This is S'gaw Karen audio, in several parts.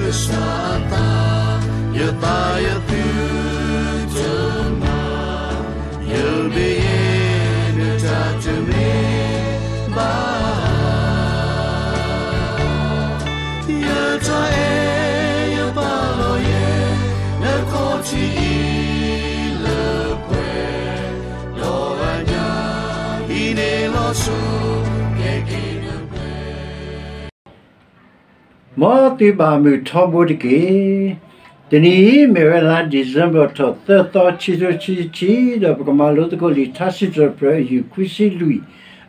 ကစၢ်အသး, ယသးယသုတမၤ, ယဘ့ၣ်ယဲၢ်နတၢ်တမ့ၢ် ဘၣ်, ယတၢ်အဲၣ်ယပာ်လီၤယဲ နခီၣ်ထံးအံၤလၢပှဲၤ, ဒီးအညၣ်ဟံးန့ၢ်လီၤဆူ ကဲက့ၤနပှဲၤ. မ်သုဘၣ်မုာ်ထီဘိတက့ၢ်. တနံၤအံၤ မ့ၢ်ဝဲလါ December ထီၣ်သၢသီ ခံကထိခံဆံခံ, ဒီးပကမၤလိသကိးလံာ်ထါစံးထီၣ်ပတြၢၤ အယူၢ်ခွံဆံလွံၢ်,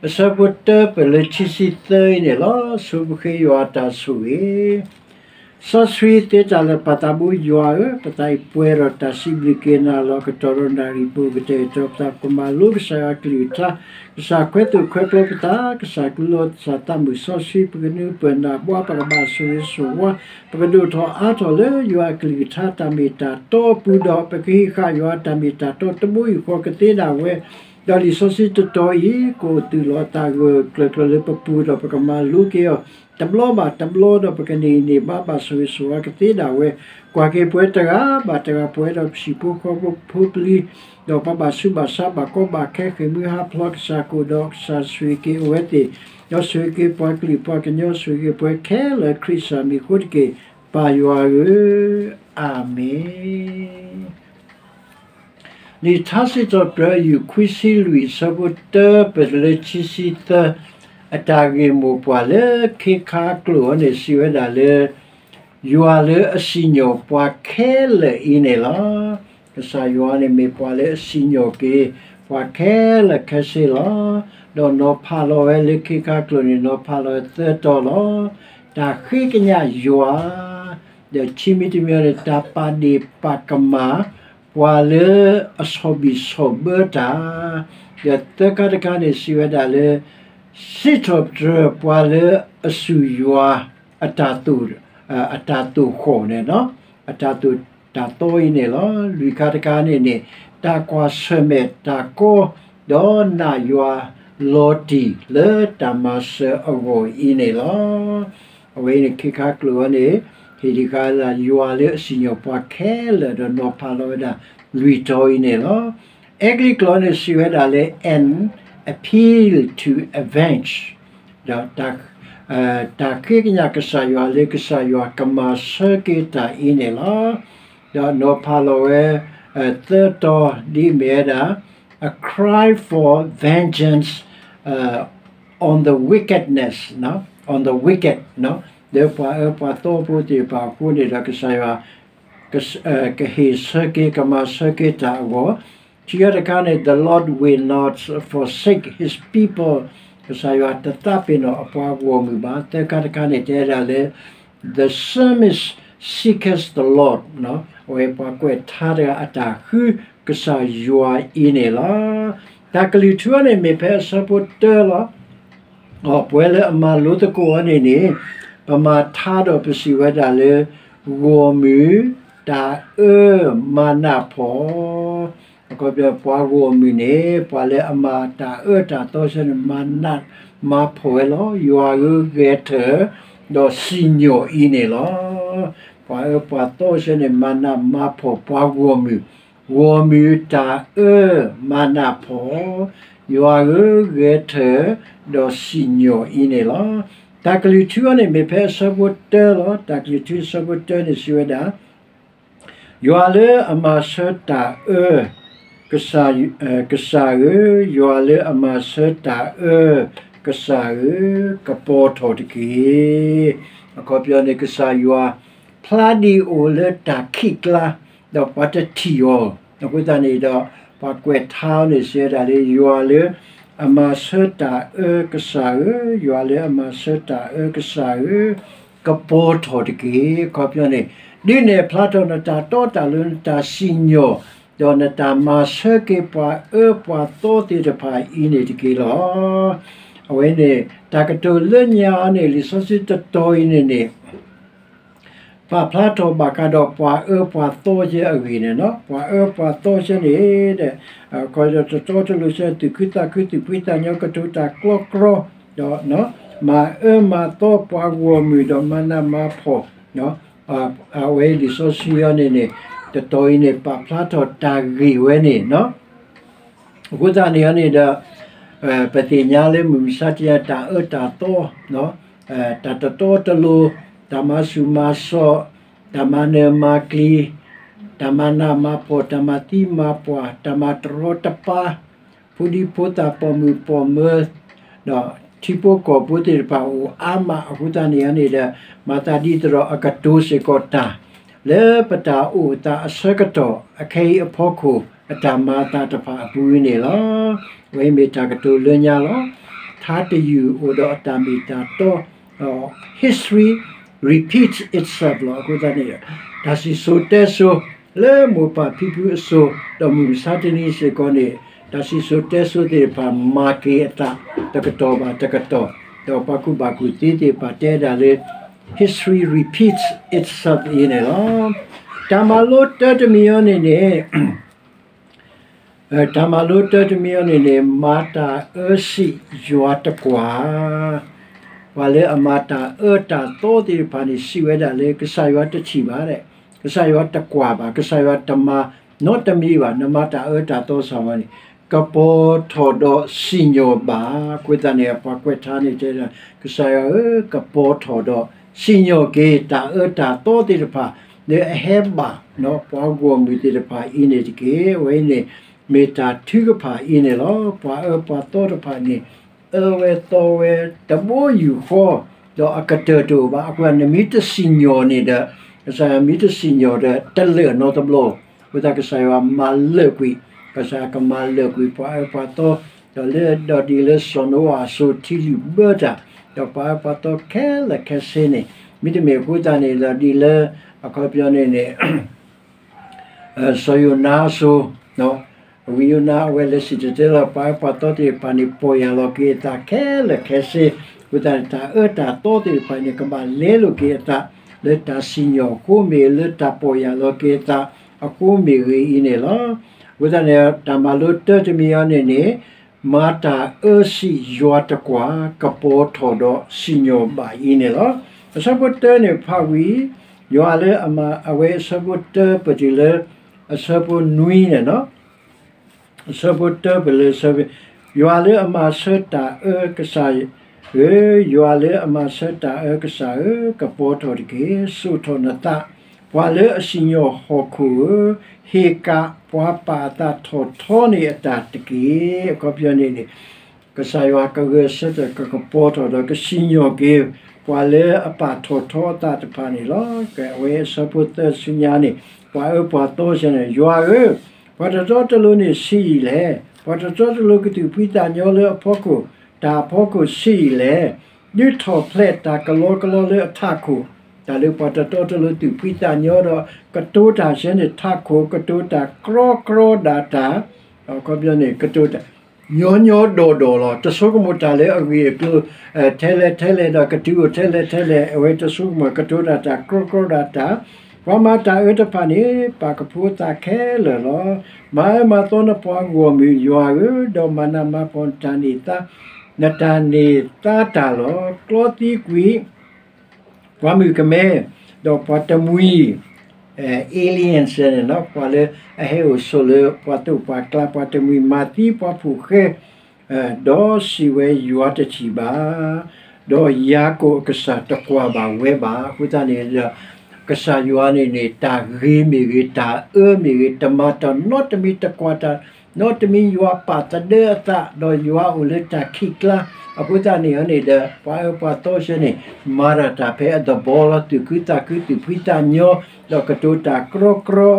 အဆၢဖိတၢပၢၢ်လၢခံဆံသၢအံၤန့ၣ်လီၤ. ဆိပဃ့ယွၤအတၢ်ဆိၣ်ဂ့ၤ. စီဆှံသ့တၢ်လၢာ်ပၢ်သးဘိယွၤဧၢ, ပသးအံၤပှဲၤဒီးတၢ်စံးဘျုးက့ၤနၤလီၤ. ကတီၢ်ဒီးနၣ်ရံၣ်ပူၤ ကတဲာ်ကတီၤပသး ကမၤလိကစၢ်ယွၤအကလုၢ်ကထါ, ကစၢ်ခွဲးသိၣ်ခွဲးကျိပသး, ကစၢ်ကလူးလီၤ ကစၢ်သးမုာ်စီဆှံ, ပကနၢ်ပၢၢ်နၢ်ဘှါ, ပကဘၣ်ဆိၣ်ဂ့ၤဆိၣ်ဝါ, ပကဒိၣ်ထီၣ်အါထီၣ်လၢယွၤအကလုၢ်ကထါတၢ်မ့ၢ်တၢ်တီအပူၤ, ဒီးပကဟံးဃာ်ယွၤတၢ်မ့ၢ်တၢ်တီတဘိယူၢ်ဃီကသ့ဒၣ်ဝဲ, ဒီးလံာ်စီဆှံတတီၤအံၤ ကအိၣ်သူၣ်လီၤအသးဂၢၢ်ကျၢၤကျၢၤလၢပပူၤ, ဒီးပကမၤလိက့ၤအီၤ တဘျီဘၣ်တဘျီ, ဒီးပကန့ၢ်အံၤန့ၢ်ဘၣ် ဘၣ်ဆိၣ်ဂ့ၤဆိၣ်ဝါကသ့ဒၣ်ဝဲ, ကွၢ်က့ၤပှၤတဂၤဘၣ်တဂၤ, ပှၤဒီးပဟံၣ်ဖိဃီဖိဖိပျံၤ, ဒီးပှၤဘၣ်ဆူးဘၣ်ဆါ ဘၣ်ကီဘၣ်ခဲ ဃ့ၢ်မှံဟးဖျိးကစၢ်ကိၣ်, ဒီးကစၢ်ဆိၣ်ဂ့ၤက့ၤအဝဲသ့ၣ်, ဒီးဆိၣ်ဂ့ၤက့ၤပှၤကလုာ်ပှၤကညီ, ဆိၣ်ဂ့ၤက့ၤပှၤခဲလၢာ် ခရံာ်ကစၢ်မံၤအဃိတက့ၢ်. ပၢ်ယွၤဧၢ, အၤမ့ၣ်. လံာ်ထါစံးထီၣ်ပတြၢၤ ယူၢ်ခွံဆံလွံၢ် အဆၢဖိတၢပၢၢ်လၢခံဆံသၢ အတၢ်ဂ့ၢ်မိၢ်ပှၢ်လၢခ့ခါကျိာ်အံၤန့ၣ် စံးဝဲဒၣ်လၢ ယွၤလၢအစံၣ်ညီၣ်ပှၤခဲလၢာ်အံၤန့ၣ်လီၤ. ကစၢ်ယွၤန့ၣ် မ့ၢ်ပှၤလၢအစံၣ်ညီၣ်က့ၤ ပှၤခဲလၢာ်ခဲဆ့လီၤ. ဒီးနီၤဖးလီၤဝဲလၢခ့ခါကျိာ်န့ၣ် နီၤဖးလီၤဝဲသၢတီၤလီၤ. တၢ်ဃ့ကညးယွၤ, ဒီးခံမံၤတမံၤန့ၣ် တၢ်ပာ်ဒ့ၣ်ပာ်ကမၣ် ပှၤလၢအဆီၣ်ဘံၣ်ဆီၣ်ဘၢတၢ်, ဒီးသၢခါတခါန့ၣ် စံးဝဲဒၣ်လၢ စံးထီၣ်ပတြၢၤပှၤလၢအစူၢ်ယွၤ အတၢ်သိၣ်, အတၢ်သိၣ်ဃီၣ်န့ၣ်, အတၢ်သိၣ်တၢ်သီအံၤန့ၣ်လီၤ. လွံၢ်ခါတခါန့ၣ်န့ၣ် တၢ်ကွၢ်ဆၢၣ်မဲာ်တၢ်ကီ, ဒီးနာ်ယွၤလီၤတံၢ်လၢတၢ်မၤစၢၤအဂီၢ်အံၤန့ၣ်လီၤ. အဝဲအံၤန့ၣ် ခ့ခါကျိာ်အံၤန့ၣ် ဟ့ၣ်ဒံးဃာ်လၢယွၤလၢအစံၣ်ညီၣ်ပှၤခဲလၢာ် ဒီးနီၤဖးလီၤဝဲဒၣ်လွံၢ်တီၤအံၤန့ၣ်လီၤ. အဲကလံးကျိာ်န့ၣ် စံးဝဲဒၣ်လၢ an appeal to avenge, ဒီး တၢ်ဃ့ကညးကစၢ်ယွၤလၢကစၢ်ယွၤကမၤဆၢက့ၤတၢ်အံၤန့ၣ်လီၤ. ဒီးနီၤဖးလီၤဝဲ သၢတီၤ ဒ်အမ့ၢ်ဝဲဒၣ် a cry for vengeance on the wickedness, on the wicked, လၢပှၤအၢပှၤသီအဖိသ့ၣ်တဖၣ်အဃိန့ၣ်ဒီး ကစၢ်ယွၤ ကဟ့ၣ်ဆၢက့ၤ ကမၤဆၢက့ၤတၢ်အဂီၢ်, ခံခါတခါန့ၣ် the Lord will not forsake his people, ကစၢ်ယွၤတသးပ့ၤနီၣ်အပှၤဂီၢ်မုၢ်ဘၣ်. သၢခါတခါန့ၣ် တဲဒၣ်လၢ the psalmist seeketh the Lord, အဝဲပှၤကွဲးထါတဂၤအတၢ်ဃုကစၢ်ယွၤအံၤန့ၣ်လီၤ. တၢ်ကလုၢ်ထူအံၤန့ၣ် မ့ၢ်ဖဲအဆၢဖိတၢလီၤ. အပှဲၤလၢအမၤလိသကိးအီၤန့ၣ်န့ၣ် ပမၤထါဒီးပစံးဝဲဒၣ်လၢ ဂီၢ်မုၢ်တၢ်အၢမၤနးဖှီၣ်, အခီပညီ ပှၤဂီၢ်မုၢ်န့ၣ် ပှၤလၢအမၤတၢ်အၢတၢ်သီဆၢန့ၣ် မၤနးမၤဖှီၣ်ဝဲလီၤ. ယွၤဧၢဂဲၤထၢၣ် ဒီးစံၣ်ညီၣ်အံၤန့ၣ်လီၤ. ပှၤအၢပှၤသီဆၢန့ၣ် မၤနးမၤဖှီၣ်ပှၤဂီၢ်မုၢ်, ဂီၢ်မုၢ်တၢ်အၢမၤနးဖှီၣ်, ယွၤဧၢဂဲၤထၢၣ် ဒီးစံၣ်ညီၣ်အံၤန့ၣ်လီၤ. တၢ်ကလုၢ်ထူအံၤန့ၣ် မ့ၢ်ဖဲအဆၢဖိတၢလီၤ. တၢ်ကလုၢ်ထူအဆၢဖိတၢန့ၣ် စံးဝဲဒၣ် ယွၤလၢအမၤဆၢတၢ်အၢ, ကစၢ်ဧၢ, ယွၤလၢအမၤဆၢတၢ်အၢ, ကစၢ်ဧၢ, ကပီၤထီၣ်တက့ၢ်. အခီပညီန့ၣ် ကစၢ်ယွၤ ဖျါဒ်အအိၣ်လၢတၢ်ခံးကျါ, ဒီးပှၤတထံၣ်အီၤ, အဃိသတးန့ၣ်ဒီး ပှၤကွဲးထါအီၤန့ၣ် စံးဝဲဒၣ်လၢ ယွၤလၢအမၤဆၢတၢ်အၢကစၢ်ဧၢ, ယွၤလၢအမၤဆၢတၢ်အၢကစၢ်ဧၢ, ကပီၤထီၣ်တက့ၢ်. အခီပညီန့ၣ် ဒုးနဲၣ်ဖျါထီၣ်နတၢ်တီတၢ်လိၤ နတၢ်စံၣ်ညီၣ်, ဒီးနတၢ်မၤဆၢက့ၤပှၤအၢပှၤသီသ့ၣ်တဖၣ်အံၤန့ၣ်တက့ၢ်လီၤ. အဝဲန့ၣ် တၢ်ကတိၤလၢညါအံၤန့ၣ် လံာ်စီဆှံတတီၤအံၤန့ၣ်န့ၣ် ပာ်ဖျါထီၣ်ဘၣ်ဃးဒီးပှၤအၢပှၤသီဆၢအဂ့ၢ်န့ၣ်လီၤ. ပှၤအၢပှၤသီဆၢန့ၣ် တတီတလိၤဆၢ သူၣ်ခုသးခု သူၣ်ဖှံသးညီ ကတိၤတၢ်ကြီကြီ, ဒီး မၤအၢမၤသီပှၤဂီၢ်မုၢ် ဒီးမၤနးမၤဖှီၣ်, ဒီး အဝဲလံာ်စီဆှံအံၤန့ၣ်န့ၣ် တတီၤအံၤန့ၣ် ပာ်ဖျါထီၣ်တၢ်ဂ့ၢ်ဝဲန့ၣ် အဃိသတးန့ၣ်န့ၣ်ဒီး ပသ့ၣ်ညါလၢမုၢ်မဆါတနံၤ တၢ်အၢတၢ်သီ တၢ်တတီတလိၤ, တၢ်မၤဆူၣ်မၤစီၣ်, တၢ်မၤနၢၤမၤကျံၤ, တၢ်မၤနးမၤဖှီၣ်, တၢ်မၤသံမၤပှၢ်, တၢ်မၤတရီတပါ, ဖိဒံဖိသၣ်ပိာ်မုၣ်ပိာ်မၢၤ ဒီးထံဖိကီၢ်ဖိသ့ၣ်တဖၣ်အိၣ်အါမး အဃိသတးန့ၣ်န့ၣ်ဒီး မၤသးဒ်သိးဒီးအကတိၤစ့ၢ်ကီးတၢ် လၢပတၢ်အိၣ်သးအဆၢကတီၢ် အခဲအံၤအဖီခိၣ် အတၢ်မၤအသးတဖၣ်အပူၤန့ၣ်လီၤ. အဝဲမ့ၢ်တၢ်ကတိၤလၢညါလီၤ. ထါတယုၢ်အိၣ်ဒီးအတၢ်မ့ၢ်တၢ်တီ history repeats itself လီၤ. အဃိသတးန့ၣ် တၢ်စံၣ်စိၤတဲစိၤ လၢမိၢ်ပၢ်ဖံဖုအစိၤ ဒီးမုၢ်မဆါတနံၤစ့ၢ်ကီးန့ၣ် တၢ်စံၣ်စိၤတဲစိၤသ့ၣ်တဖၣ်မၤက့ၤအသး တကတီၢ်ဘၣ်တကတီၢ်, ဒီးပှၤကူၣ်ဘၣ်ကူၣ်သ့သ့ၣ်တဖၣ်တဲဒၣ်လၢ history repeats itself အံၤန့ၣ်လီၤ. တၢ်မၤလိတၢတမံၤအံၤန့ၣ်န့ၣ် တၢ်မၤလိတၢတမံၤအံၤန့ၣ်န့ၣ် မၤတၢ်အၢစံၣ်ယွၤတကွၢ် ပှၤလၢအမၤတၢ်အၢတၢ်သီသ့ၣ်တဖၣ်န့ၣ် စံးဝဲဒၣ်လၢ ကစၢ်ယွၤတထံၣ်ဘၣ်, ကစၢ်ယွၤတကွၢ်ဘၣ်, ကစၢ်ယွၤတမၤနီတမံၤဘၣ်, နမၤတၢ်အၢတၢ်သီစ့ၢ်ကီးန့ၣ် ကပီၤထီၣ်ဒီးစံၣ်ညီၣ်ဘၣ်. အဃိသတးန့ၣ် ပှၤကွဲးထါန့ၣ်တဲဒၣ် ကစၢ်ယွၤဧၢ, ကပီၤထီၣ်ဒီးစံၣ်ညီၣ်က့ၤ တၢ်အၢတၢ်သီသ့ၣ်တဖၣ် လၢအဟဲဘၣ် ပှၤဂီၢ်မုၢ်သ့ၣ်တဖၣ်အံၤန့ၣ်တက့ၢ်. အဝဲအံၤန့ၣ် မ့ၢ်တၢ်ထုကဖၣ်အံၤန့ၣ်လီၤ. ပှၤအၢပှၤသီတဖၣ်န့ၣ် အၢဝဲသီဝဲတဘိယူၢ်ဃီ ဒီးအကတၢၢ်တအိၣ်ဘၣ်. အဃိနမ့ၢ်တစံၣ်ညီၣ်န့ၣ်ဒီး ကစၢ်ယွၤမ့ၢ်တစံၣ်ညီၣ်ဒီး တလၢာ်နီတဘျီ, အဃိသတးကစၢ်ယွၤမၤလၢာ်ကွံာ်, ကစၢ်ယွၤကမၤလၢာ်ကွံာ် ပှၤအၢပှၤသီ, ဒီးလၢဒီးဒ်လၢစီၤနိအၤအစိၤထံလုၢ်ဘၢတၢ်, ဒီးပှၤအၢပှၤသီခဲလၢာ်ခဲဆ့န့ၣ်, မ့တမ့ၢ်အဃိသတးန့ၣ် ဒီးဒ်လၢ အခီပညီန့ၣ်န့ၣ် စီၤယိၤနါအစိၤ, ဝံယိၤနါအဝဲလဲၤစံၣ်တဲၤတဲလီၤ ပှၤအၢပှၤသီသ့ၣ်တဖၣ်န့ၣ် ပီၢ်ယၢ်လီၤက့ၤအသးခဲလၢာ်ခဲဆ့, အဃိသတးန့ၣ် တၢ်အၢတၢ်သီသ့ၣ်တဖၣ်န့ၣ် ကဘၣ်လဲလိာ်က့ၤအသး လၢတၢ်စံၣ်ညီၣ်အဃိမ့ၢ်ဂ့ၤ လၢတၢ်ပီၢ်ယၢ်လီၤက့ၤအသးအဃိမ့ၢ်ဂ့ၤအံၤန့ၣ်လီၤ. အဃိသတးန့ၣ် တၢ်မၤလိတၢတမံၤအံၤန့ၣ်န့ၣ် မၤတၢ်အၢစံၣ်ယွၤတကွၢ် ကပီၤထီၣ်ဒီးစံၣ်ညီၣ်ဘၣ်အံၤန့ၣ်လီၤ. အဆၢဖိတၢန့ၣ်ဖးဝံၤ ယွၤလၢအမၤ အဝဲအဆၢဖိတၢပတုၤလၢ အဆၢဖိနွံန့ၣ်လီၤ. အဆၢဖိတၢပလၢဆၢ ယွၤလၢအမၤဆၢတၢ်အၢ ကစၢ်ဧၢ, ယွၤလၢအမၤဆၢတၢ်အၢ ကစၢ်ဧၢ, ကပီၤထီၣ်တက့ၢ်. စိာ်ထီၣ်နသး, ပှၤလၢအစံၣ်ညီၣ်ဟီၣ်ခိၣ်ဧၢ, ဟ့ၣ်ကၣ်ပှၤပာ်အသးထီၣ်ထီန့ၣ်အတၢ်တက့ၢ်. အခီပညီန့ၣ်န့ၣ် ကစၢ်ယွၤကဂဲၤဆၢထၢၣ် ကကပီၤထီၣ်ဒီးကစံၣ်ညီၣ်က့ၤ ပှၤလၢအပာ်ထီၣ်ထီအသးတဖၣ်န့ၣ်လီၤ. ကဲ အဝဲအဆၢဖိသၢဆူညါန့ၣ် ပှၤအၢပှၤသီစ့ၢ်န့ၣ် ယွၤဧၢ, ပှၤတတီတလိၤန့ၣ်ဆံးအံၤလဲၣ်. ပှၤတတီတလိၤကသူၣ်ဖှံသးညီလၢအဖီခိၣ် တၢ်အဖီခိၣ်ဆံးအံၤလဲၣ်. ဒုးထီၣ်ဖျဲးတၢ်ကလီကလီလၢအထးခိၣ်, တၢ်လၢပှၤတတီတလိၤသူၣ်ဖှံသးညီဒီး ကတိၤတၢ်စ့ၢ်န့ၣ် ထးခိၣ် ကတိၤတၢ်ကြီကြီဒၣ်တၢ်, အခီပညီန့ၣ် ကတိၤတၢ် ညီညီဒီၣ်ဒီၣ်လီၤ. တဆိကမိၣ်တၢ်လၢအဂ့ၢ်အကျိၤ ထဲလဲၣ်ထဲလဲၣ်ဒီးကတုၤအိၣ်ထဲလဲၣ်ထဲလဲၣ် အဝဲတဆိကမိၣ် ကတိၤတၢ်တၢ်ကြီကြီဒၣ်တၢ်, ပှၤမၤတၢ်အၢတဖၣ်န့ၣ် ပာ်ကဖိအသးခဲလၢာ်လီၤ. မၤအၢမၤသီနပှၤဂီၢ်မုၢ်ယွၤဧၢ, ဒီးမၤနးမၤဖှီၣ်နတၢ်န့ၢ်သါ နတၢ်န့ၢ်သါတၢ်လီၤ. ကျီသံကွံာ် ပှၤမုၣ်ကမဲ ဒီးပှၤတမှံၤ aliens န့ၣ်လီၤ. ပှၤလၢအဟဲအိၣ်ဆိးလၢပှၤသိၣ်ပှၤကျါ ပှၤတမှံၤ မၤသံပှၤဖိၣ်ဃဲ, ဒီးစံးဝဲယွၤတထံၣ်ဘၣ်, ဒီးယၤကိာ်အကစၢ်တကွၢ်ဘၣ်ဝဲဘၣ်. အဃိသတးန့ၣ်ဒီး ကစၢ်ယွၤန့ၣ်န့ၣ် တၢ်ဂ့ၤမ့ၢ်ဂ့ၤ တၢ်အၢမ့ၢ်ဂ့ၤ တမၤတၢ်နီတမံၤ တကွၢ်တၢ်နီတမံၤ ယွၤပာ်သဒၢအသး ဒီးယွၤအိၣ်လၢတၢ်ခံးကျါ အဃိသတးန့ၣ်န့ၣ်ဒီး ပှၤအၢပှၤသီစ့ၢ်န့ၣ် မၤတၢ်တၢ်ဖဲအသဘီလီၤ သူၣ်ခုသးခု သူၣ်ဖှံသးညီ ဒီးကတိၤတၢ်ကြီကြီ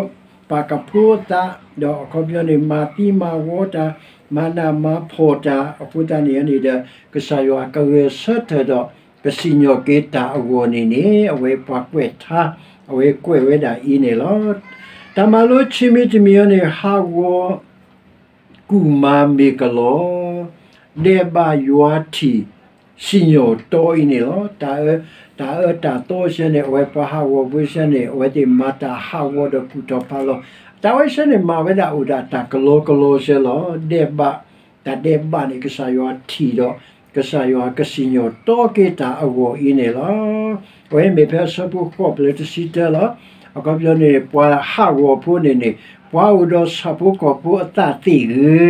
ပာ်ကဖိအသး ဒီးအခီပညီန့ၣ် မၤသံမၤဝီတၢ် မၤနးမၤဖှီၣ်တၢ် အဃိသတးန့ၣ်န့ၣ်ဒီး ကစၢ်ယွၤကဂဲၤဆၢထၢၣ်ဒီး ကစံၣ်ညီၣ်က့ၤတၢ်အဂီၢ်န့ၣ်န့ၣ် အဝဲပှၤကွဲးထါ အဝဲကွဲးဝဲဒၣ်အံၤန့ၣ်လီၤ. တၢ်မၤလိခံမံၤတမံၤအံၤန့ၣ် ဟးဂီၤ ကူၣ်မၤမ့ၢ်ကလီၤ ဒဲးဘးယွၤထံၣ် စံၣ်ညီၣ်တီအံၤန့ၣ်လီၤ. တၢ်အၢ တၢ်အၢတၢ်သီစ့ၢ်န့ၣ် အဝဲပှၤဟးဂီၤဖိစ့ၢ်န့ၣ် အဝဲသ့ၣ်မၤတၢ်ဟးဂီၤဒီးကူၣ်ထီၣ်ဖးလီၤ တၢ်ဝဲစ့ၢ်န့ၣ် မၤဝဲဒၣ်အိၣ်ဒၣ်တၢ်ကလီကလီစ့ၢ်လီၤ. ဒဲးဘး တၢ်ဒဲးဘးန့ၣ် ကစၢ်ယွၤထံၣ်ဒီး ကစၢ်ယွၤကစံၣ်ညီၣ်တီက့ၤတၢ်အဂီၢ်အံၤန့ၣ်လီၤ. အဝဲမ့ၢ်ဖဲအဆၢဖိဃိး ပလၢတဆံတၢလီၤ. အခီပညီန့ၣ် ပှၤဟးဂီၤဖိန့ၣ်န့ၣ် ပှၤအိၣ်ဒီးဆၣ်ဖိကီၢ်ဖိအသးသ့ၣ်ဧ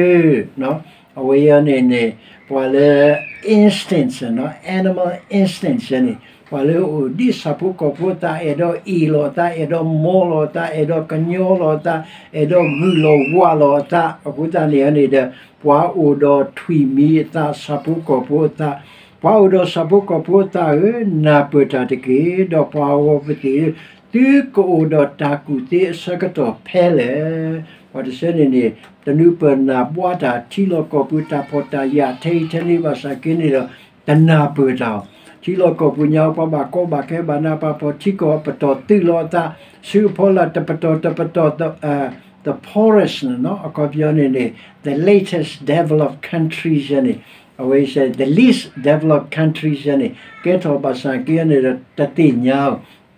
ၢ, အဝဲအံၤန့ၣ်န့ၣ် ပှၤလၢ instinct နီၤ, animal instinct န့ၣ် ပှၤလၢအအိၣ်ဒ်ဆၣ်ဖိကီၢ်ဖိအသး အဲၣ်ဒိးအ့ၣ်လိာ်အသး, အဲၣ်ဒိးမိၢ်လိာ်အသး, အဲၣ်ဒိးကညီလိာ်အသး, အဲၣ်ဒိးဂုၢ်လိာ်ဝးလိာ်အသး, အဃိသတးန့ၣ်န့ၣ်ဒီး ပှၤအိၣ်ဒီးထွံၣ်မံၤအသး ဆၣ်ဖိကီၢ်ဖိအသး, ပှၤအိၣ်ဒီးဆၣ်ဖိကီၢ်ဖိအသးဧၢ, နၢ်ပၢၢ်တၢ်တက့ၢ်. ဒီးပှၤဂီၤဖိသ့ၣ်ဧၢ, သုကအိၣ်ဒီးတၢ်ကူၣ်သ့အဆၢကတီၢ်ဖဲလဲၣ်. ပှၤတဆၢန့ၣ်န့ၣ် တနုာ်ပၢၢ်နၢ်ဘှါတၢ်ထံလီၢ်ကီၢ်ပူၤတၢ်ဖှီၣ်တၢ်ယာ်ထဲအံၤထဲန့ၣ်ဘၣ်ဆၣ်က့န့ၣ်ဒီး တနၢ်ပၢၢ်တၢ်အီၤ, ထံလီၢ်ကီၢ်ပူၤညါ ပှၤဘၣ်ကီဘၣ်ခဲဘၣ်နး ပှၤဖီၣ်ထံကီၢ်အပတီၢ်သုးလီၤအသး, ဆူအဖီလာ်တပတီၢ်တပတီၢ် the poorest နီၤ, အခီပညီန့ၣ်န့ၣ် the latest developed countries န့ၣ်, အဝဲစဲ the least developed countries န့ၣ် ကဲထီၣ်ဘၣ်ဆၣ်က့န့ၣ်ဒီး တသ့ၣ်ညါ,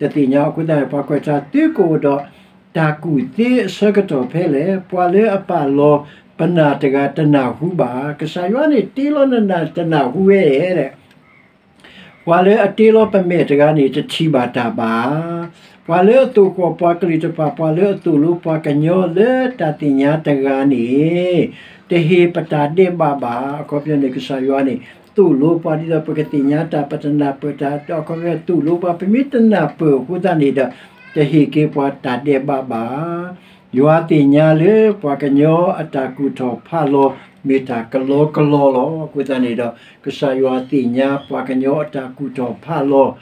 တသ့ၣ်ညါအဃိသတးန့ၣ် ပှၤကွဲးထါ သုကအိၣ်ဒီးတၢ်ကူၣ်သ့အဆၢကတီၢ်ဖဲလဲၣ်. ပှၤလၢအပာ်လီၤပနာ်တဂၤတနၢ်ဟူဘၣ်. ကစၢ်ယွၤန့ၣ်တ့လီၤနနၢ်တနၢ်ဟူဝဲဒၣ် ပှၤလၢအတ့လီၤပမဲာ်တဂၤန့ၣ် တထံၣ်ဘၣ်တၢ်ဘၣ်. ပှၤလၢအသိၣ်ဃီၣ်ပှၤကလုာ်တဖၣ် ပှၤလၢအသိၣ်လိပှၤကညီလၢတၢ်သ့ၣ်ညါတဂၤန့ၣ် တဟ့ၣ်ပတၢ်ဒဲးဘးဘၣ်. အခီပညီန့ၣ် ကစၢ်ယွၤန့ၣ် သိၣ်လိပှၤဒ်သိးပကသ့ၣ်ညါတၢ် ပတနၢ်ပၢၢ်တၢ် အခီပညီသိၣ်လိပှၤ ပမ့ၢ်တနၢ်ပၢၢ်အဃိသတးန့ၣ်ဒီး တဟ့ၣ်က့ၤပှၤတၢ်ဒဲးဘးဘၣ်. ယွၤသ့ၣ်ညါလၢပှၤကညီအတၢ်ကူၣ်ထီၣ်ဖးလီၤ မ့ၢ်တၢ်ကလီကလီလီၤ. အဃိသတးန့ၣ်ဒီး ကစၢ်ယွၤသ့ၣ်ညါပှၤကညီအတၢ်ကူၣ်ထီၣ်ဖးလီၤ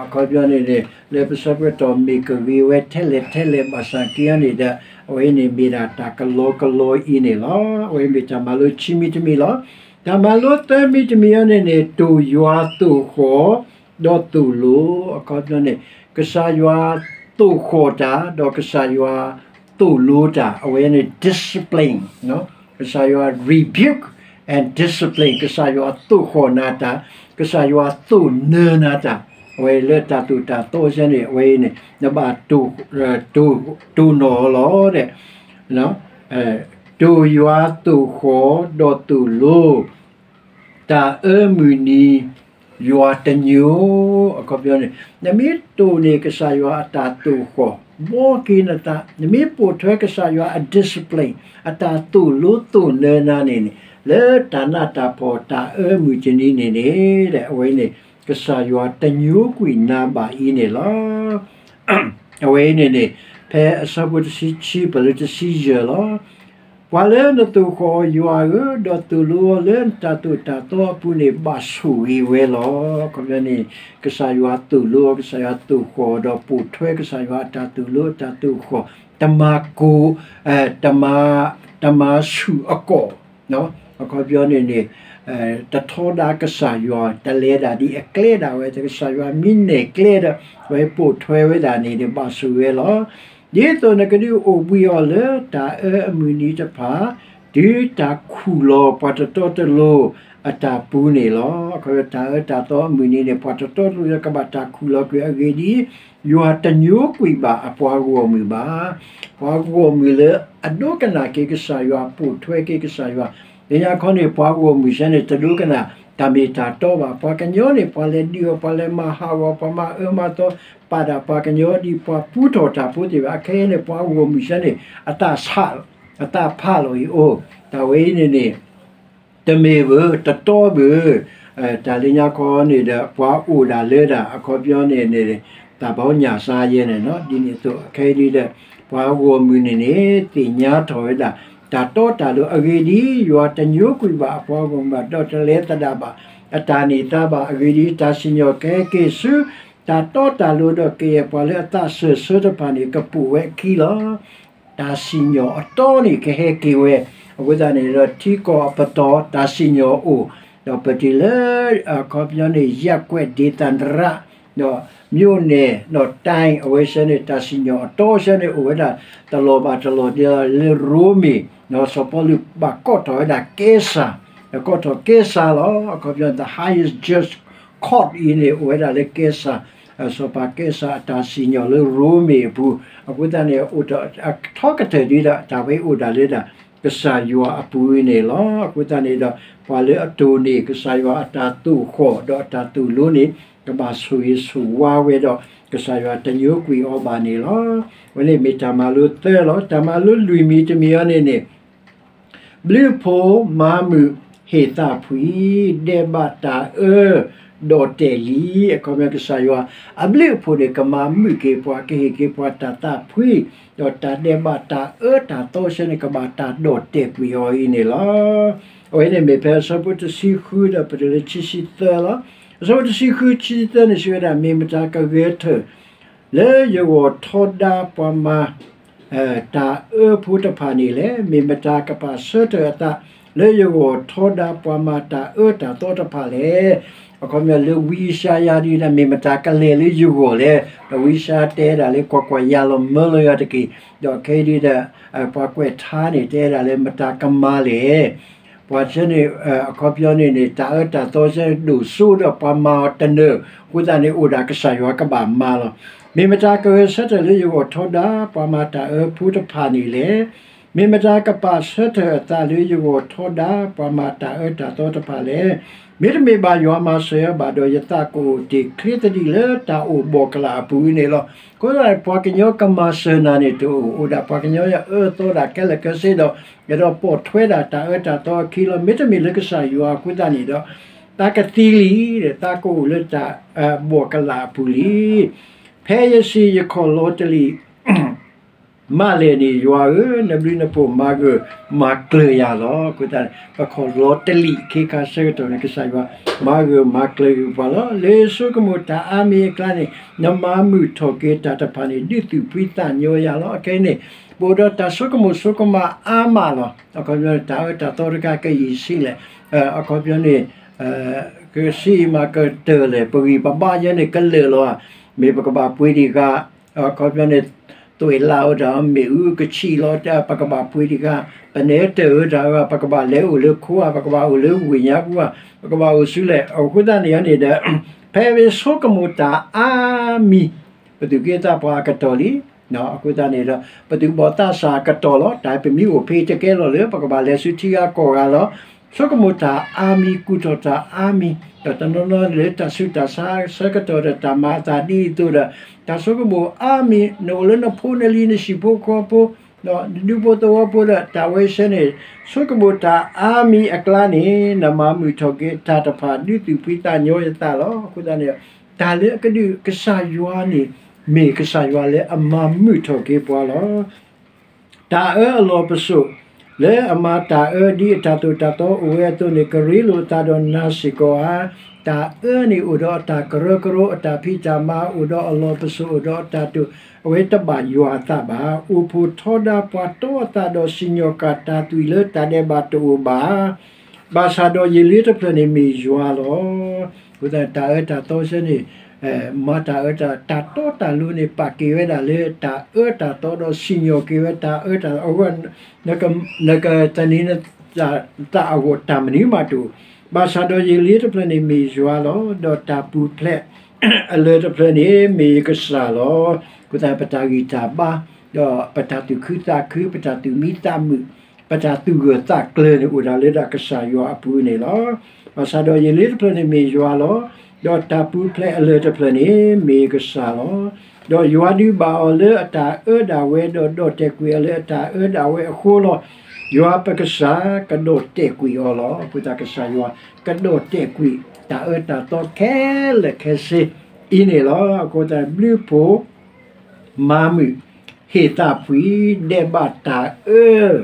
အခီပညီန့ၣ်န့ၣ် လၢပဆၢကတီၢ်မ့ၢ်ကဂ့ၤဝဲထဲလဲၣ်ထဲလဲၣ်ဘၣ်ဆၣ်က့န့ၣ်ဒီး အဝဲန့ၣ်မ့ၢ်ဒၣ်တၢ်ကလီကလီအံၤန့ၣ်လီၤ. အဝဲမ့ၢ်တၢ်မၤလိခံမံၤတမံၤလီၤ. တၢ်မၤလိသၢမံၤတမံၤအံၤန့ၣ်န့ၣ် တိၢ်ယွၤသိၣ်ဃီၣ် ဒီးသိၣ်လိ အခီပညီန့ၣ် ကစၢ်ယွၤသိၣ်ဃီၣ်တၢ် ဒီးကစၢ်ယွၤသိၣ်လိတၢ် အဝဲန့ၣ် discipline ကစၢ်ယွၤ rebuke and discipline ကစၢ်ယွၤသိၣ်ဃီၣ်နၤတၢ် ကစၢ်ယွၤသိၣ်နၢၤနၤတၢ် အဝဲလၢတၢ်သိၣ်တၢ်သီစဲန့ၣ် အဝဲအံၤန့ၣ် နဘၣ်တိၢ်နီၣ်အီၤလီၤ. တိၢ်ယွၤသိၣ်ဃီၣ်ဒီးသိၣ်လိ တၢ်အၢမုၢ်နံၤ ယွၤတညိ အခီပညီန့ၣ် နမ့ၢ်တိၢ်န့ၢ်ကစၢ်ယွၤအတၢ်သိၣ်ဃီၣ် ဘှီက့ၤနသး နမ့ၢ်ပိာ်ထွဲကစၢ်ယွၤအ discipline အတၢ်သိၣ်လိသိၣ်နၢၤနၤန့ၣ်န့ၣ် လၢတၢ်နးတၢ်ဖှီၣ်တၢ်အၢမုၢ်တနံၤန့ၣ်န့ၣ် အဝဲန့ၣ် ကစၢ်ယွၤတညိကွံာ်နၤဘၣ်အံၤန့ၣ်လီၤ. အဝဲအံၤန့ၣ်န့ၣ် ဖဲအဆၢဖိတဆံခံ ပလၢတဆံယဲၢ်လီၤ. ပှၤလၢနသိၣ်ဃီၣ်အီၤယွၤဧၢ, ဒီးသိၣ်လိအီၤလၢနတၢ်သိၣ်တၢ်သီအပူၤန့ၣ် ဘၣ်ဆိၣ်ဂ့ၤဝဲလီၤ. အခီပညီန့ၣ် ကစၢ်ယွၤသိၣ်လိအီၤ, ကစၢ်ယွၤသိၣ်ဃီၣ်အီၤဒီးပိာ်ထွဲကစၢ်ယွၤအတၢ်သိၣ်လိအတၢ်သိၣ်ဃီၣ်, တမၤကိၢ်, တမၤ, တမၤဆူၣ်အကီၢ် အခီပညီန့ၣ်န့ၣ် တထီဒါကစၢ်ယွၤ, တလဲၤဒၣ်ဒ်အကျဲဒၣ်ဝဲ, ကစၢ်ယွၤမ့ၢ်နဲၣ်ကျဲဒီး အဝဲပိာ်ထွဲဝဲဒၣ်န့ၣ်န့ၣ် ဘၣ်ဆိၣ်ဝဲလီၤ. ဒ်သိးနကဒုးအိၣ်ဘှံးအီၤလၢတၢ်အၢအမုၢ်နံၤတဖၣ်, တုၤတၢ်ခူၣ်လီၤပှၤတတီတလိၤအတၢ်ပူၤန့ၣ်လီၤ. အခီပညီ တၢ်အၢတၢ်သီအမုၢ်နံၤန့ၣ် ပှၤတတီတလိၤကဘၣ်တၢ်ခူၣ်လီၤကွံာ်အဂ့ၢ်ဒ်အံၤ, ယွၤတညိကွံာ်ဘၣ်အပှၤဂီၢ်မုၢ်ဘၣ်. ပှၤဂီၢ်မုၢ်လၢအဒိကနၣ်က့ၤကစၢ်ယွၤ ပိာ်ထွဲက့ၤကစၢ်ယွၤ, လၢညါခီန့ၣ် ပှၤဂီၢ်မုၢ်စဲန့ၣ် တဒိကနၣ်တၢ်မ့ၢ်တၢ်တီဘၣ်. ပှၤကညီန့ၣ် ပှၤလဲၤဒုးအီၤ, ပှၤလဲၤမၤဟးဂီၤ, ပှၤမၤအၢမၤသီ, ပာ်ဒၣ်ပှၤကညီဒ်ပှၤပူထီၣ်တၢ်ဖိသ့ၣ်တဖၣ်. အခဲအံၤန့ၣ် ပှၤဂီၢ်မုၢ်စဲန့ၣ် အသးဆး, အသးဖးလီၤအံၤအိၣ်, တၢ်ဝဲအံၤန့ၣ်န့ၣ် တမ့ၢ်ဘၣ်, တတီဘၣ်. တၢ်လၢညါခီန့ၣ်ဒီး ပှၤအိၣ်ဒၣ်လၢဒၣ် အခီပညီန့ၣ်န့ၣ် တၢ်ဘီညၣ်စါယဲန့ၣ် ဒ်န့ၣ်အသိး အခဲအံၤဒ်ဒီး ပှၤဂီၢ်မုၢ်န့ၣ်န့ၣ် သ့ၣ်ညါထီၣ်ဝဲဒၣ် တၢ်တီတၢ်လိၤအဂ့ၢ်ဒ်အံၤ, ယွၤတညိကွံာ်ဘၣ်အပှၤဂီၢ်မုၢ်ဘၣ်, ဒီးတလဲသဒၣ်ဘၣ်အတၢ်န့ၢ်သါဘၣ်. အဂ့ၢ်ဒ်အံၤ, တၢ်စံၣ်ညီၣ်ကဟဲက့ၤဆူ တၢ်တီတၢ်လိၤဒီးကယဲၢ်ပှၤလၢအသးစၢၢ်ဆၢတဖၣ်န့ၣ် ကပိာ်ဝဲအခံလီၤ. တၢ်စံၣ်ညီၣ်အတီန့ၣ်ကဟဲက့ၤဝဲ, အဃိသတးန့ၣ်ဒီး ထံကီၢ်အပတီၢ် တၢ်စံၣ်ညီၣ်အိၣ်, ဒီးပတုၤလၢ အခီပညီန့ၣ် ရပ်ကွက်ဒေသန္တရ ဒီး မြို့နယ် ဒီးတိုင်း အဝဲစဲန့ၣ် တၢ်စံၣ်ညီၣ်အတီစဲန့ၣ် အိၣ်ဝဲဒၣ်တလီၢ်ဘၣ်တလီၢ် ဒ်လၢရိမ့ၤ, စီၤပီလူးဘၣ်ကိးထီၣ်ဝဲဒၣ်ကဲစၤ, ကိးထီၣ်ကဲစၤလီၤ. အခီပညီ the highest just court အံၤန့ၣ် အိၣ်ဝဲဒၣ်လၢကဲစၤ, စီၤပၤကဲစၤအတၢ်စံၣ်ညီၣ်လၢရိမ့ၤအပူၤ, အဃိသတးန့ၣ် အိၣ်ထီၣ်အထီကတၢၢ်ဒ်ဒီး တၢ်ဝဲအိၣ်ဒၣ်လၢဒၣ် ကစၢ်ယွၤအပူၤန့ၣ်လီၤ. အဃိသတးန့ၣ်ဒီး ပှၤလၢအတိၢ်န့ၢ်ကစၢ်ယွၤအတၢ်သိၣ်ဃီၣ်ဒီးအတၢ်သိၣ်လိန့ၣ် ကဘၣ်ဆိၣ်ဂ့ၤဆိၣ်ဝါဝဲဒီး ကစၢ်ယွၤတညိကွံာ်အီၤဘၣ်န့ၣ်လီၤ. အဝဲန့ၣ်မ့ၢ်တၢ်မၤလိသၢလီၤ. တၢ်မၤလိလွံၢ်မံၤတမံၤအံၤန့ၣ်န့ၣ် ဘျုးအဖှိၣ်မၤမုာ်ဟ့ၣ်သးဖှံ, ဒဲးဘးတၢ်အၢဒီးတဲာ်လံ. အခီပညီကစၢ်ယွၤ အဘျုးအဖှိၣ်န့ၣ် ကမၤမုာ်က့ၤပှၤ ကဟ့ၣ်က့ၤပှၤတၢ်သးဖှံ, ဒီးတၢ်ဒဲးဘးတၢ်အၢတၢ်သီစဲန့ၣ် ကဘၣ်တၢ်ဒီးတဲာ်ကွံာ်အီၤအံၤန့ၣ်လီၤ. အဝဲန့ၣ်မ့ၢ်ဖဲအဆၢဖိတဆံဃုဒီးပတုၤလၢခံဆံသၢလီၤ. အဆၢဖိတဆံဃု ခံဆံသၢန့ၣ် စံးဝဲဒၣ် မ့ၢ်မတၤကဂဲၤထၢၣ် လၢယဂီၢ်ထီဒါပှၤမၤ တၢ်အၢဖိတဖၣ်န့ၣ်လဲၣ်. မ့ၢ်မတၤကပာ်ဆၢထၢၣ်အသး လၢယဂီၢ်ထီဒါပှၤမၤတၢ်အၢတၢ်သီတဖၣ်လဲၣ်. အခီပညီလၢဝံယၡါယၤဒ်န့ၣ် မ့ၢ်မတၤကလဲၤလၢယဂီၢ်လဲၣ်. ဒီးဝံယၡါယၤတဲဒၣ်လၢ ကွၢ်ကွၢ်, ယၤလီၤမၢလီၤယၤတက့ၢ်. ဒီးခဲအံၤဒ်ဒီး ပှၤကွဲးထါန့ၣ် တဲဒၣ်လၢမတၤကမၤလဲၣ်. ပှၤဆဲန့ၣ် အခီပညီန့ၣ်န့ၣ် တၢ်အၢတၢ်သီဆဲန့ၣ် ဒိၣ်စိဒီးပှၤမၤအီၤတနၢၤ, အဃိသတးန့ၣ် အိၣ်ဒၣ်ကစၢ်ယွၤကဘၣ်မၤလီၤ. မ့ၢ်မတၤကဂဲၤဆၢထၢၣ်လၢယဂီၢ်ထီဒါ ပှၤမၤတၢ်အၢဖိတဖၣ်န့ၣ်လဲၣ်. မ့ၢ်မတၤကပာ်ဆၢထၢၣ်အသးလၢယဂီၢ်ထီဒါ ပှၤမၤတၢ်အၢတၢ်သီတဖၣ်လဲၣ်. မ့တမ့ၢ်ဘၣ်ယွၤမၤစၢၤဘၣ်ဒီး ယသးကအိၣ်တ့ၢ်ချ့သဒံးလၢတၢ်အိၣ်ဘှီၣ်ကလာ်အပူၤန့ၣ်လီၤ. အဃိသတး ပှၤကညီကမၤစၢၤနၤန့ၣ်တအိၣ်, အိၣ်ဒၣ်ပှၤကညီအၢအသီဒၣ်ခဲလၢာ်ခဲဆ့ဒီး အဲၣ်ဒိးပိာ်ထွဲဒၣ်တၢ်အၢတၢ်သီအခံလီၤ. မ့တမ့ၢ်လၢကစၢ်ယွၤအဃိသတးန့ၣ်ဒီး သးကသံလံ, သးကအိၣ်လၢတၢ်ဘှီၣ်ကလာ်အပူၤလံ. ဖဲယစံးယခီၣ်လီၤတလံာ် မၤလဲၣ်န့ၣ် ယွၤဧၢ, နဘျုးနဖှိၣ်မၤဂၢၢ်မၤကျၢၤယၤလီၤ. အဃိသတးန့ၣ် ပခီၣ်လီၤတလံာ်ခ့ခါဆၢကတီၢ်န့ၣ် ကစၢ်ယွၤမၤဂၢၢ်မၤကျၢၤက့ၤပှၤလီၤ. လၢယဆိကမိၣ်တၢ်အါမံၤအကျါန့ၣ် နမၤမုာ်ထီၣ်က့ၤတၢ်တဖၣ်န့ၣ် ဒုးသူၣ်ဖှံသးညီယၤလီၤ. အခဲအံၤန့ၣ် ပအိၣ်ဒီးတၢ်ဆိကမိၣ်ဆိကမးအါမးလီၤ. အခီပညီန့ၣ် တၢ်အၢတၢ်သီတခါကယံာ်ဆံးလဲၣ်, အခီပညီန့ၣ် ကဆံးမးကတၢၢ်လဲၣ်, ပဂံၢ်ပဘါယဲန့ၣ်ကလၢာ်လီၤ. မ့ၢ်ပကဘၣ်ပှ့ၤဒံးဂၤ အခီပညီန့ၣ် သွဲၣ်လၢ်ဝဲဒၣ် မ့ၣ်အူကဆံးလီၤ, ပကဘၣ်ပှ့ၤဒံးဂၤ, ပနဲတၢၢ်ဝဲဒၣ် ပကဘၣ်လဲၤအိၣ်လၢခိဧါ, ပကဘၣ်အိၣ်လၢဝ့ၢ်ညါပူၤဧါ, ပကဘၣ်အိၣ်ဆူလဲၣ်. အဃိသတးန့ၣ်န့ၣ်ဒီး ဖဲပဆိကမိၣ်တၢ်အါမံၤ ပသူၣ်က့သးပှၢ်အကတီၢ်လံ. အဃိသတးန့ၣ်ဒီး ပသူၣ်ဘီၣ်သးစၢ်အကတီၢ်လီၤ. တၢ်ပမံၤအိၣ်ဖဲတကဲလီၤလၢ ပကဘၣ်လဲၤဆူထံဂၤကီၢ်ဂၤလီၤ. ဆိကမိၣ်တၢ်အါမံၤ ကူၣ်ထီၣ်တၢ်အါမံၤ, ဒီးတနီၤနီၤလၢတၢ်ဆူးတၢ်ဆါဆၢကတီၢ်ဒီး တၢ်မၤအသးဒ်အံၤအသိးဒီး တၢ်ဆိကမိၣ်အါမံၤ, နအိၣ်လၢနဖိနလံၤ နဟံၣ်ဖိဃီဖိ နဒူဖိသဝီဖိဒီး တၢ်ဝဲဆဲန့ၣ် ဆိကမိၣ်တၢ်အါမံၤအကျါန့ၣ် နမၤမုာ်ထီၣ်က့ၤတၢ်တဖၣ် ဒုးသူၣ်ဖှံသးညီယသးလီၤ. အဃိသတးန့ၣ် တၢ်လၢအကဒုးကစၢ်ယွၤန့ၣ် မ့ၢ်ကစၢ်ယွၤလၢအမၤမုာ်ထီၣ်က့ၤပှၤလီၤ. တၢ်အၢအလီၢ်ပစိာ် လၢအမၤတၢ်အၢဒ်အတၢ်သိၣ်တၢ်သီအိၣ်ဝဲအသိးန့ၣ် ကရ့လိာ်အသးဒီးနၤစ့ၢ်ကီးဧါ. တၢ်အၢန့ၣ်အိၣ်ဒီးအတၢ်ကရၢကရိ အတၢ်ဖံးတၢ်မၤ အိၣ်ဒီးအလီၢ်ပစိာ် အိၣ်ဒီးအတၢ်တိာ်, အဝဲတဘၣ်ယွၤအသးဘၣ်. အိၣ်ဖှိၣ်ထီဒါပှၤတီအသးဒီး စံၣ်ညီၣ်ကွံာ်တၢ်သွံၣ်လၢတၢ်ဒဲးဘးတအိၣ်ဘၣ်. ဘၣ်ဆၣ်ဒီးယလ့တဖျၢၣ်န့ၣ်မ့ၢ်ယွၤလီၤ. အဃိသတး တၢ်အၢတၢ်သီဆၢန့ၣ် မၤတၢ်အၢတၢ် တၢ်တီတၢ်လိၤန့ၣ် ပာ်က့ၤဝဲဒၣ်လၢတၢ်အၢတၢ်သီဒီး စံၣ်ညီၣ်က့ၤဝဲတၢ်အၢတၢ်သီအဂီၢ်, နကသန့ၤနသးအဂီၢ် တၢ်မနုၤမးတအိၣ်. ဘၣ်ဆၣ်ဒီးယလ့တဖျၢၣ်န့ၣ်မ့ၢ်ယွၤလီၤ. ဒီးတၢ်ပူၤဖျဲးအလၢၢ်တဖျၢၣ်န့ၣ်မ့ၢ်ယကစၢ်လီၤ. အဃိသတး ပတၢ်ဂံၢ်တၢ်ဘါ ဒီးပတၢ်သူၣ်ခုသးခု ပတၢ်သူၣ်မံသးမုာ် ပတၢ်သူၣ်ဂၢၢ်သးကျၢၤန့ၣ် အိၣ်ဒၣ်လၢဒၣ်ကစၢ်ယွၤအပူၤန့ၣ်လီၤ. ဘၣ်ဆၣ်ဒီးယလ့တဖျၢၣ်န့ၣ်မ့ၢ်ယွၤလီၤ. ဒီးတၢ်ပူၤဖျဲးအလၢၢ်တဖျၢၣ်န့ၣ်မ့ၢ်ကစၢ်လီၤ. ဒီးယွၤဒုးဘၣ်အီၤလၢအတၢ်အၢဒၣ်ဝဲ ဒီးဒီၣ်တဲာ်ကွံာ်အီၤလၢအတၢ်အၢဒၣ်ဝဲအဃိလီၤ. ယွၤပကစၢ်ကဒီၣ်တဲာ်ကွံာ်အီၤလီၤ. အဃိသတးကစၢ်ယွၤ ကဒီၣ်တဲာ်ကွံာ်တၢ်အၢတၢ်သီခဲလၢာ်ခဲဆ့အံၤန့ၣ်လီၤ. အဃိသတး ဘျုးဖှိၣ် မၤမုာ် ဟ့ၣ်သးဖှံ ဒဲးဘးတၢ်အၢ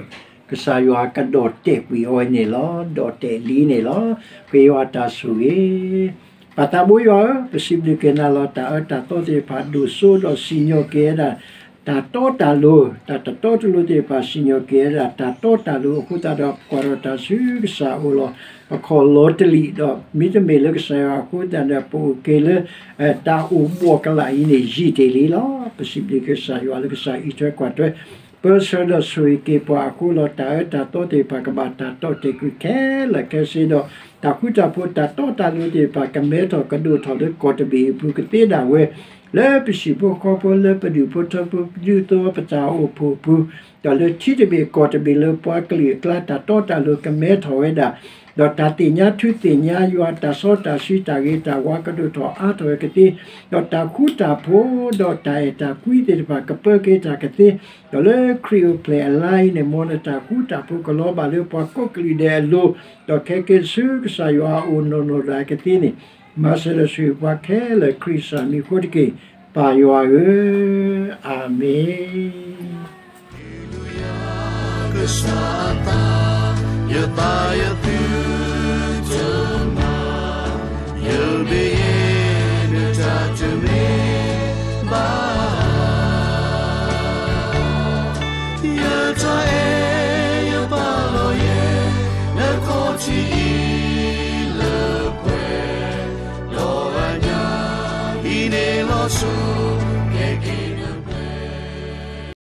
ကစၢ်ယွၤကဒီၣ်တဲာ်ကွံာ်အီၤန့ၣ်လီၤ. ဒီၣ်တဲာ်လံန့ၣ်လီၤ. ပဃ့ယွၤတၢ်ဆိၣ်ဂ့ၤ ပၢ်သးဘိယွၤဧၢ, ပစံးဘျုးက့ၤနၤလီၤ. တၢ်အၢတၢ်သီသ့ၣ်တဖၣ် ဒိၣ်စိဒီးစံၣ်ညီၣ်က့ၤဝဲဒၣ် တၢ်တီတၢ်လိၤ, တၢ်တတီတလိၤသ့ၣ်တဖၣ် စံၣ်ညီၣ်က့ၤဝဲဒၣ် တၢ်တီတၢ်လိၤအဃိသတးဒီး ပကွၢ်ထီၣ်တၢ်ဆူကစၢ်အအိၣ်လီၤ. ပခီၣ်လီၤတလံာ်ဒီး မ့တမ့ၢ်လၢကစၢ်ယွၤအဃိသတးဒီး ပအိၣ်က့ၤလၢ တၢ်အိၣ်ဘှီၣ်ကလာ်အံၤန့ၣ် ယံာ်တ့ၢ်လံလီၤ. ပစံးဘျုးက့ၤကစၢ်ယွၤလၢကစၢ်အံးထွဲကွၢ်ထွဲ ပၢဆှၢဒီးဆိၣ်ဂ့ၤက့ၤပှၤအဃိလီၤ. တၢ်အၢတၢ်သီသ့ၣ်တဖၣ် ကဘၣ်တၢ်တီၣ်တဲာ်ကွံာ်ခဲလၢာ်ခဲဆ့ဒီး တၢ်ဃူတၢ်ဖိး တၢ်တီတၢ်လိၤသ့ၣ်တဖၣ် ကမဲထီၣ်ကဒိၣ်ထီၣ်လၢကီၢ်တဘ့ၣ်အပူၤ ကသ့ဒၣ်ဝဲ လၢပဟံၣ်ဖိဃီဖိ လၢပဒူၣ်ဖိထၢဖိ ပဒူသဝီ ပတၢ်အိၣ်ဖှိၣ်အပူၤ ဒီးလၢထံတဘ့ၣ်ကီၢ်တဘ့ၣ် လၢပှၤကလုာ်အကျါ တၢ်တီတၢ်လိၤကမဲထီၣ်ဝဲဒၣ် ဒီးတၢ်သ့ၣ်ညါထူသ့ၣ်ညါယွၤ တၢ်စီတၢ်ဆှံတၢ်ဂ့ၤတၢ်ဝါကဒိၣ်ထီၣ်အါထီၣ်ဝဲကသ့, ဒီးတၢ်ဃူတၢ်ဖိး ဒီးတၢ်အဲၣ်တၢ်ကွံသ့ၣ်တဖၣ်ကပၢက့ၤတၢ်ကသ့, ဒီးလၢခရံာ်အိၣ်ဖျဲၣ်အလါအံၤန့ၣ် မ်နတၢ်ဃူတၢ်ဖိးကလီၤဘၣ်လၢပှၤကိးကလုာ်ဒဲးအလိၤ, ဒီးခဲက့ၤဆူကစၢ်ယွၤအအိၣ်နီၢ်နီၢ်ဒၣ်ကသ့န့ၣ်, မၤစၢၤဒီးဆိၣ်ဂ့ၤပှၤခဲလၢာ်ခရံာ်ကစၢ်မံၤအဃိတက့ၢ်, ပၢ်ယွၤဧၢ, အၤမ့ၣ်. ကစၢ်အသး, ယသးယသု